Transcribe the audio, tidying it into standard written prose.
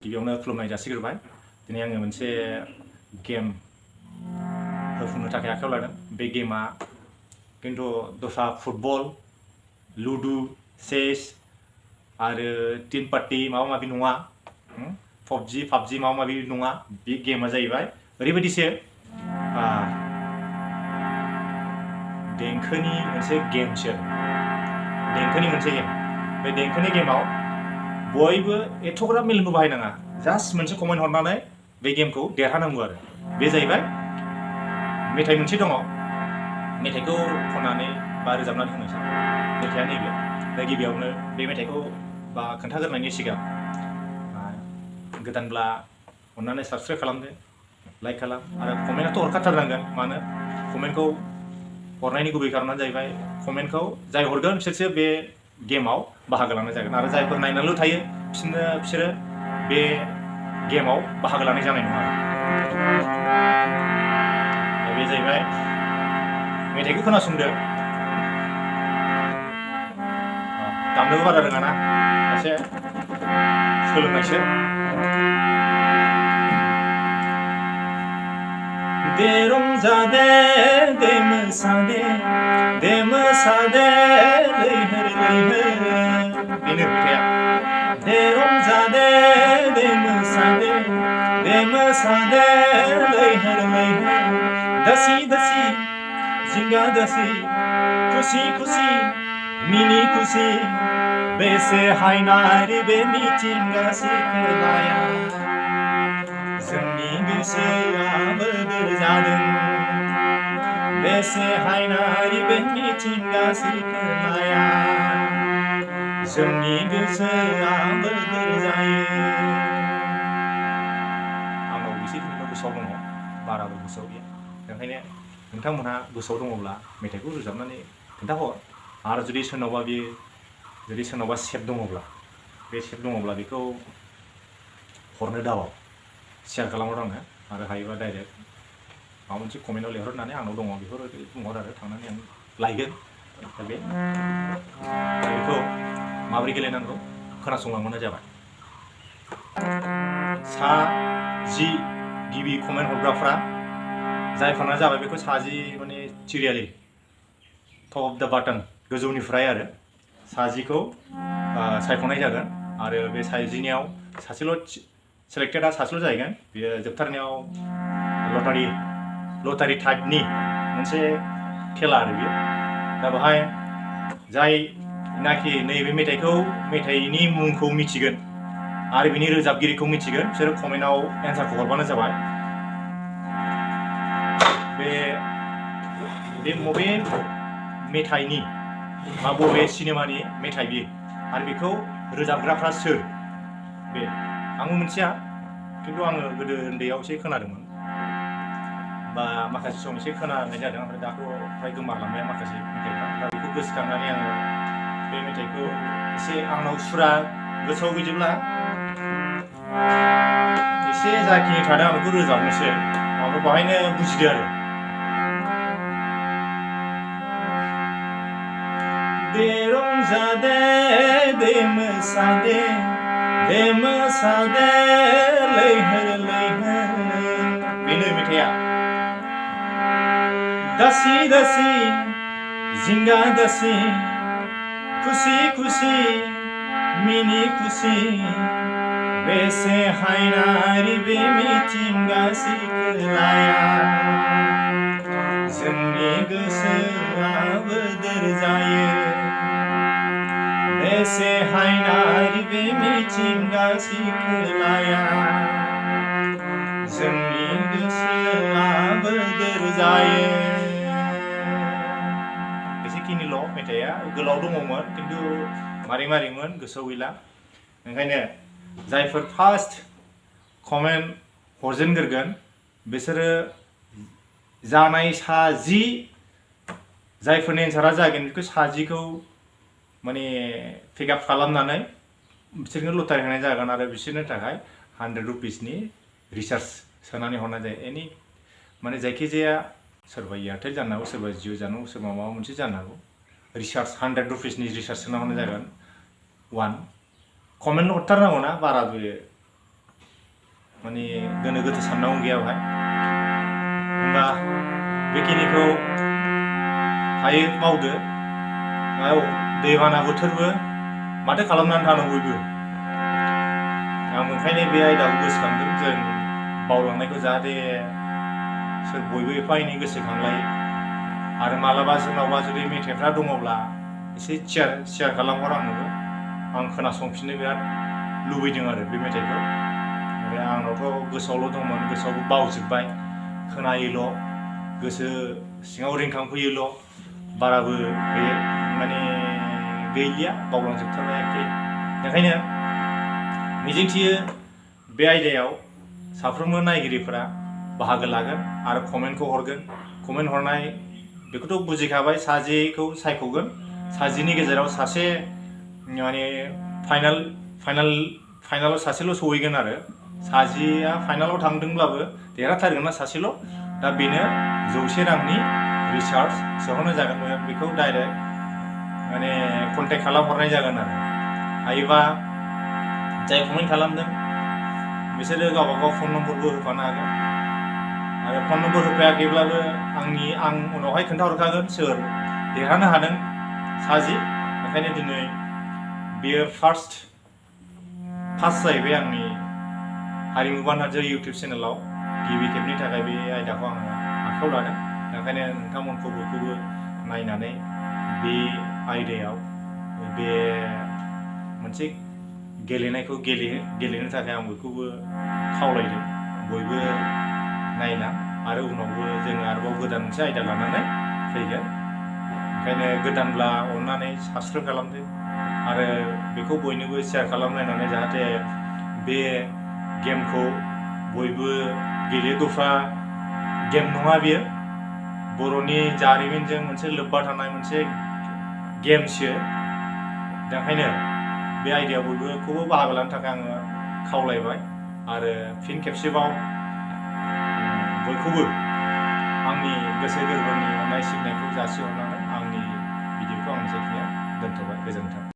गिबियावनो खुलुमनाय जासिग्रोबाय दिनै आङो मोनसे गेम होफुंनो थाखाय आखायाव लादों बे गेमा किन्तु दस्रा फुटबल लुडु चेस आरो टीन पार्टी माबा माबि नङा पबजि माबा माबि नङा बे गेमा जाहैबाय ओरैबायदिसो देंखोनि मोनसे गेमसो देंखोनि मोनसे गेम बे देंखोनि गेमाव बयबो एथ'ग्राब मेलेमबो बाहायनाङा जास्ट मोनसे कमेन्ट हरनानै बे गेमखौ देरहानांगौ आरो बे जाहैबाय मेथाइ मोनसे दङ मेथाइखौ खननानै बा रोजाबनानै होनो सानो मेथाइया नैबे दा गिबियावनो बे मेथाइखौ बा खोन्थाग्रोनायनि सिगां गोदानब्ला अननानै साबस्क्राइब खालामदो लाइक खालाम आरो कमेन्टआथ' हरखाथारनांगोन मानो कमेन्टखौ हरनायनि गुबै खारनानो जाहैबाय कमेन्टखौ जाय हरगोन बिसोरसो बे गेमाव बाहागो लानाय जागोन आरो जायफोर नायनानैल' थायो बिसोरो बे गेमाव बाहागो लानाय जानाय नङा आरो बे जाहैबाय मेथाइखौ खोनासंदो दामनोबो बारा रोङा ना एसे सोलोंनायसो दे रंजादे दे मोसादे लैहोर लैहोर बेनो मेथाइया दे रंजादे दे मोसादे लैहोर लैहोर दसी दसी जिंगा दसी खुशी खुशी मिनि खुशी बेसे हायनारि बे मिथिंगा सिखोलाया जोंनि गोसोआ बोदोर जादों बेसे हायनारि बे मिथिंगा सिखोलाया जोंनि गोसोआ बोदोर जायो आंनाव एसे गोसोआव दङ बाराबो गोसोआव गैया ओंखायनो नोंथांमोनहा गोसोआव दङब्ला मेथाइखौ रोजाबनानै खोन्थाहर आरो जुदि सोरनावबा सेभ दङब्ला बे सेभ दङब्ला बेखौ हरनो दाबाव शेयार खालामहर आङो आरो हायोबा डाइरेक्ट माबा मोनसे कमेन्टआव लिरहरनानै आंनाव दङ बेफोरबायदि बुंहर आरो थांनानै आं लायगोन दा बेखौ माबोरै गेलेनांगौ खोनासंलांबानो जाबाय सा 10 गिबि कमेन्ट हरग्राफ्रा जायफोरना जाबाय बेखौ सा 10 माने सिरियालि टप अफ द बाटन गोजौनिफ्राय आरो सा 10खौ सायख'नाय जागोन आरो बे सा 10नियाव सासेल' सेलेक्टेडआ सासेल' जाहैगोन बेयो जोबथारनायाव लटारि टाइपनि मोनसे खेला आरो बियो दा बेवहाय जायनाखि नैबे मेथाइनि मुंखौ मिथिगोन आरो बिनि रोजाबगिरिखौ मिथिगोन बिसोरो कमेन्टआव एन्सारखौ हरबानो जाबाय बे बबे मेथाइनि बा बबे सिनेमानि मेथाइ बियो आरो बेखौ रोजाबग्राफ्रा सोर बे आंबो मिथिया किन्तु आङो गोदो उन्दैयाव एसे खोनादोंमोन बा माखासे सम एसे खोनानाय जादों ओमफ्राय दाथ' फ्राय गोमालांबाय माखासे मेथाइफ्रा दा बेखौ गोसोखांनानै आङो बे मेथाइखौ एसे आंनाव सुरा गोसोआव गैजोबला एसे जाखिनि थादों आं बेखौ रोजाबनोसै ओमफ्राय बेवहायनो बुजिदो आरो दे रंजादे दे मोसादे लैहोर लैहोर बेनो मेथाइया दसी दसी जिंगा दसी खुशी खुशी मिनि खुशी बेसे हायनारि बे मिथिंगा सिखोलाया जोंनि गोसोआ बोदोर जायो बेसे हायनारि बे मिथिंगा सिखोलाया जोंनि गोसोआ बोदोर जायो एसेखिनिल' मेथाइया गोलाव दङमोन किन्तु मारै गोसोआव गैला ओंखायनो जायफोर फार्स्ट कमेन्ट हरजेनग्रोगोन बिसोरो जानाय सा 10 जायफोरनि एन्सारा जागोन बेखौ सा 10खौ माने पिकआप खालामनानै बिसोरनो लटारि होनाय जागोन आरो बिसोरनो थाखाय 100 रुपिसनि रिचार्ज सोनानै हरनाय जायो एनि माने जायखिजाया सोरबा एयारटेल जानो हागौ सोरबा जिअ जानो हागौ सोरबा माबा मोनसे जानो हागौ रिचार्ज 100 रुपिसनि रिचार्ज सोना हरनाय जागोन 1 कमेन्ट हरथारनांगौ ना बारा बे माने गोनो गोथो साननांगौ गैया बेवहाय। होमबा बेखिनिखौ हायो मावदो। दैबाना बोथोरबो माथो खालामनानै थानो बयबो। आं ओंखायनो बे आयदाखौ गोसोखांदों, जों बावलांनायखौ जाहाथे सोर बयबो एफा एनै गोसोखांलायो। आरो मालाबा सोरनावबा जुदि मेथाइफ्रा दङब्ला एसे शेयार खालामहर आंनोबो। आं खोनासंफिननो बिराद लुबैदों आरो बे मेथाइखौ। ओमफ्राय आंनावथ' गोसोआवल' दंमोन, गोसोआवबो बावजोब्बाय, खोनायोल', गोसो सिङाव रिंखांफैयोल', बाराबो माने गैलिया, बावलांजोबथारबाय एखे। ओंखायनो मिजिंथियो बे आयदायाव साफ्रोमबो नायगिरिफोरा बाहागो लागोन आरो कमेन्टखौ हरगोन। कमेन्ट हरनाय बेखौथ' बुजिखाबाय, साजिखौ सायख'गोन, साजिनि गेजेराव सासे माने फाइनालाव सासेल' सहैगोन आरो। साजिया फाइनालाव थांदोंब्लाबो देरहाथारगोन ना सासेल'। दा बेनो 100 रांनि रिचार्ज सोहरनाय जागोन। बेखौ डाइरेक्ट माने कन्टेक्ट खालामहरनाय जागोन आरो। हायोबा जाय कमेन्ट खालामदों बिसोरो गावबा गाव फन नम्बरबो होफानो हागोन। आरो फन नम्बर होफायाखैब्लाबो आं उनावहाय खोन्थाहरखागोन सोर देरहानो हादों साजि। ओंखायनो दिनै बेयो फार्स्ट जाहैबाय आंनि हारिमु बानहार्जा इउटिउब चेनेलाव। गिबि खेबनि थाखाय बे आयदाखौ आङो आखायाव लादों। ओंखायनो नोंथांमोनखौ बयखौबो नायनानै बे आयदायाव बे मोनसे गेलेनायखौ गेलेनो थाखाय आं बयखौबो खावलायदों। बयबो नायलां, आरो उनावबो जोङो आरोबाव गोदान मोनसे आयदा लानानै फैगोन। ओंखायनो गोदानब्ला अननानै साबस्क्राइब खालामदो आरो बेखौ बयनोबो शेयार खालामलायनानै जाहाथे बे गेमखौ बयबो गेलेयो। दस्रा गेम नङा बियो, बर'नि जारिमिनजों मोनसे लोब्बा थानाय मोनसे गेमसो। ओंखायनो बे आयदायाव बयबोखौबो बाहागो लानो थाखाय आङो खावलायबाय। आरो फिन खेबसेबाव बयखौबो आंनि गोसो गोरबोनि अननाय सिबिनायखौ जासिहरनानै आंनि भिडिअखौ आं एसेखिनियाव दोनथ'बाय। गोजोन्थों।